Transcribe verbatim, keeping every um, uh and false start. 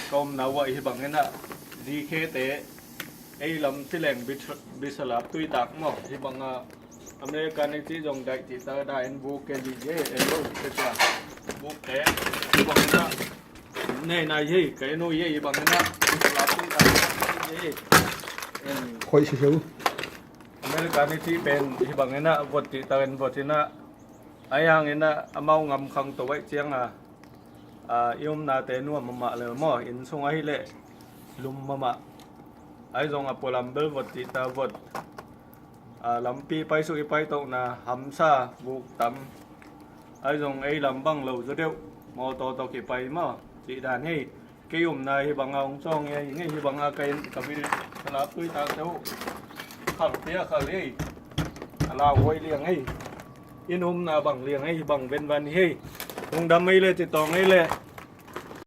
Ka omna uah hih bangin ah, zikhe te, ei lam Sileng Bis-, Bisalap tuitak maw, hih bangah American i cih zong daih cihtak daih in buk ke li ye, en lo, ke cia. Buk ke, hih bangin ah, nei nai ye, ka en uh ye, hih bangin ah Bisalap tuitak ye. En. Khoih siseu. American i cih pen hih bangin ah vot cihtak in vot in ah, ahi hangin ah amau ngam khangto ahih ciangin ah, a, i omnate nuam mahmah lel maw, inn sung ahih leh lum mahmah. Ahi zong a pualam bel vot cihtak vot. A, lampi paisuk i paitohna hamsa, vuk tam. Ahi zong ei lam bang lo zaw deuh, mawtaw tawh kipai maw, cih dan hi. Kei omna hih bangah hong cawng hi, hih bangah ka inn ka bil ka lap tuitak teuh. Khal pia khal hi. A lau huai liang hi. Inn omna bang liang hi, hih bang venvan hi. Lungdam hi leh, citawng hi leh.